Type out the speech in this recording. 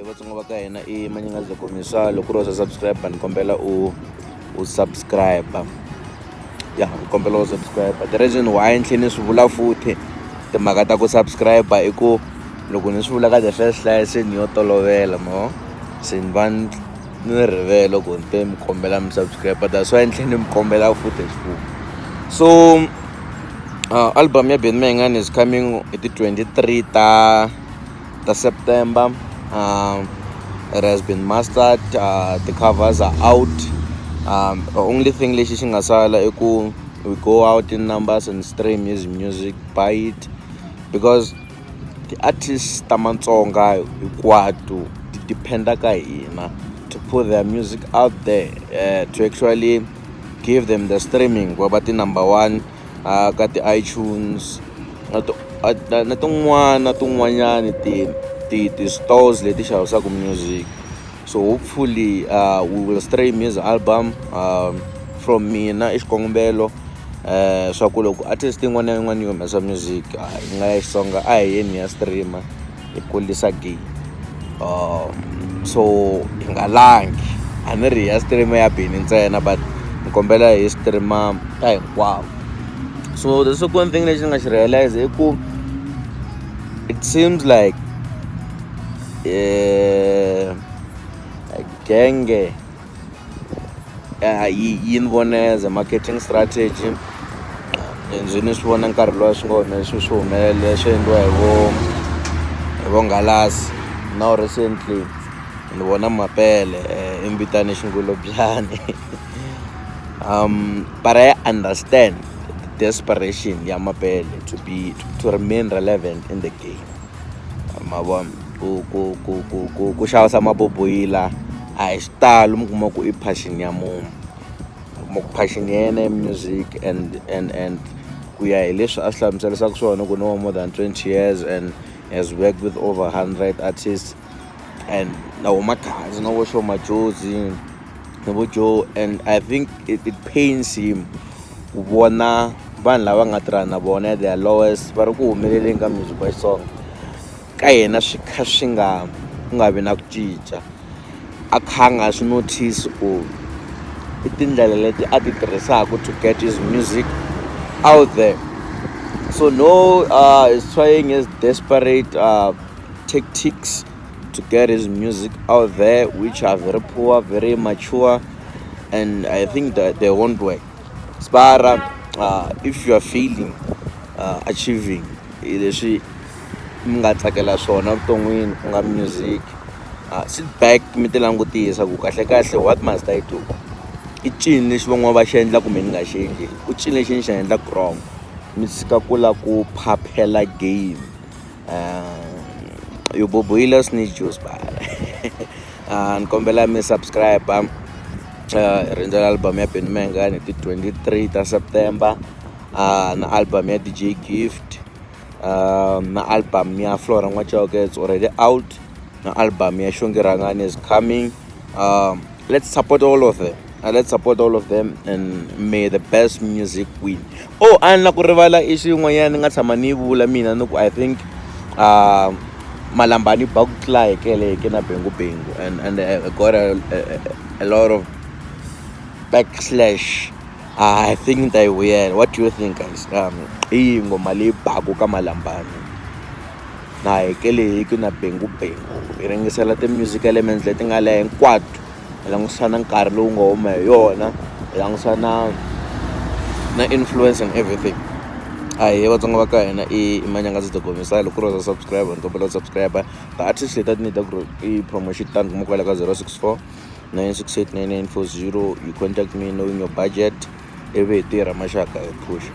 Vatsonga va ka hina i Manyangaza Komisa. Loko ri wa subscribe, ni kombela u subscribe. Ya, ni kombela u subscribe. The reason why ni tlhela ni swi vula futhi timhaka ta ku subscribe i ku loko ni swi vula ka the first slide, se ni yo tolovela mo se ni va ni rivele ku ni te mi kombela mi subscribe. That's why ni tlhela ni mi kombela futhi hi ximfumo. So album ya Benny Mayengani is coming hi ti 23 ta September. It has been mastered, the covers are out. The only thing lexi xi nga sala i ku we go out in numbers and stream his music, buy it, because ti-artists ta Matsonga hinkwato ti dependa ka hina to put their music out there, to actually give them the streaming ku va ti-number one ka ti-iTunes na tin'wana na tin'wanyani ti-stores leti xavisaka music. So hopefully we will stream his album. From mina i xikongomelo swa ku loko artist yin'wana na yin'wana yi humesa music yi nga ya Xitsonga, a hi yeni ya streama, hi kulisa game. So hi nga langi, a ni ri hi ya stream ya Benny ntsena, but ni kombela hi streama ta hinkwavo. So the second thing lexi ni nga xi realize i ku it seems like genge yi ni vone as a marketing strategy. Ndzi ni swi vona nkarhi lowu swi nga humelela, swi humelele swi endliwa hi vo Ngalasi. Now recently ni vona Mapele i mbitane xingulubyani. But I understand the desperation ya Mapele to remain relevant in the game. Ma vona, ku xavisa maboboyila a hi xitalo mi kuma ku i passion ya munhu. U kuma ku passion ya yena i music, and ku ya hi leswi a swi hlamuserisaka swona ku no more than 20 years and has worked with over 100 artists and na vo Makhadzi, na vo Sho Madjozi, na vo Joe, and I think it pains him ku vona vanhu lava nga tirha na vona at their lowest va ri ku humeleleni ka music wa Xitsonga, ka yena swi kha swi nga ku nga vi na ku cinca. A kha a nga swi notice ku i tindlela leti a ti tirhisaka to get his music out there. So no, is trying his desperate tactics to get his music out there, which are very poor, very immature, and I think that they won't work. Spara, if you are failing achieving leswi mi nga tsakela swona vuton'wini, ku nga music, sit back, mi ti langutisa ku kahle kahle, what must I do? I cini lexi van'wana va xi endla kumbe ni nga xi endli? I cini lexi ni xi endlaka wrong? Mi tshika ku la ku phaphela game. Yo boboyila snitch spara. Ni kombela mi subscribe. Rindzela album ya Benny Mayengani ti 23 ta September, na album ya DJ Gift, na album ya Flora N'wachoke, it's already out, na album ya Xongi Rhangani is coming. Let's support all of them. Let's support all of them and may the best music win. Oh, a ni na ku rivala i xin'wanyana ni nga tshama ni yi vula mina, ni ku I think Malambani ba ku tlula hekeleke na Bengu Bengu, and I got a lot of backslash. I think ni ta yi vuyela. What do you think, guys? I yi nghoma leyi baku ka Malambani na hekeleki na Bengu Bengu? Hi ringisela ti-music elements leti nga le hinkwato, hi langutisa na nkarhi lowu nga huma hi yona, hi langutisa na influence and everything. A hi Vatsonga va ka hina i Manyangaza Gomisai. Loko ku ri wa subscribe, ni kombela u subscribe. Ti-artist leti a ti need ku ri i promotion tani, kuma kwala ka 064 968 9940. You contact me knowing your budget, ivi hi tirha maxaka, hi push.